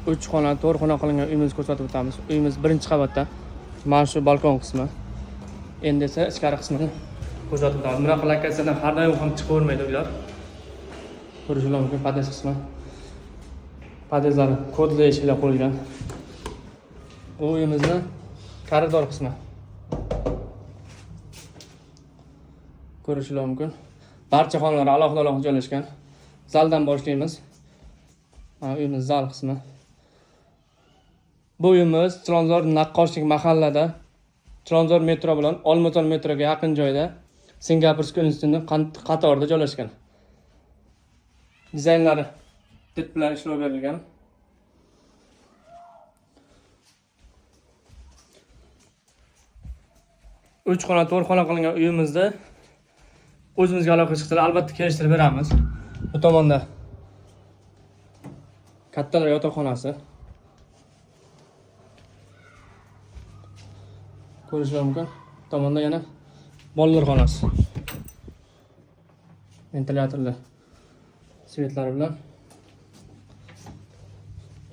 3 xona, 4 xona qilingan uyimizni ko'rsatib o'tamiz. Uyimiz birinchi qavatda. Mana shu balkon qismi. Endi esa ichkari qismini ko'rsatib o'tamiz. Bunaqa lokatsiyadan har doim ham chiqavermaydi uylar. Ko'rishingiz mumkin pod'ezd qismi. Pod'ezdlari kodli eshiklar qo'yilgan. Bu uyimizni koridor qismi. Ko'rishingiz mumkin. Barcha xonalar alohida-alohida joylashgan. Zaldan boshlaymiz. Mana uyimiz zal qismi. Bu uyimiz Chilonzor Naqqoshlik mahallada Chilonzor metro bilan Olmazor metroga yaqin joyda Singapurskiy institutining qatorida joylashgan. Dizaynlari did bilan ishlov berilgan. Uch xona, to'rt xona qilingan uyimizda o'zimizga aloqa chiqsalar albatta kelishtirib beramiz. Bu tomonda kattalar yotoqxonasi. Ko'rishlar mumkin. Bu tomonda yana bolalar xonasi. Ventilyatorlar svetlari bilan.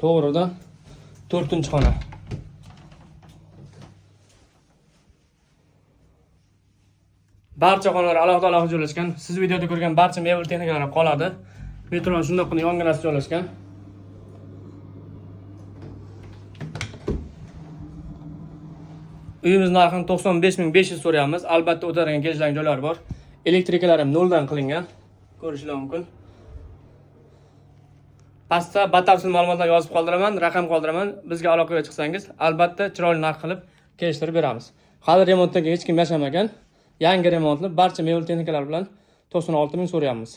To'g'rida 4-xona. Barcha xonalar alohida-alohida joylashgan. Siz videoda ko'rgan barcha mebel texnikalari qoladi. Metroni shundoqqina yonginasi joylashgan. Uyimiz narxini 95 500 so'rayapmiz. Albatta o'tadigan kelishadigan joylari bor. Elektrikalar ham noldan qilingan. Ko'rishingiz mumkin. Pastda batafsil ma'lumotlar yozib qoldiraman, raqam qoldiraman. Bizga aloqaga chiqsangiz, albatta chiroyli narx qilib kelishtirib beramiz. Hali remontdan keyin hech kim yashamagan. Yangi remontli barcha mebel texnikalar bilan 96 ming so'rayapmiz.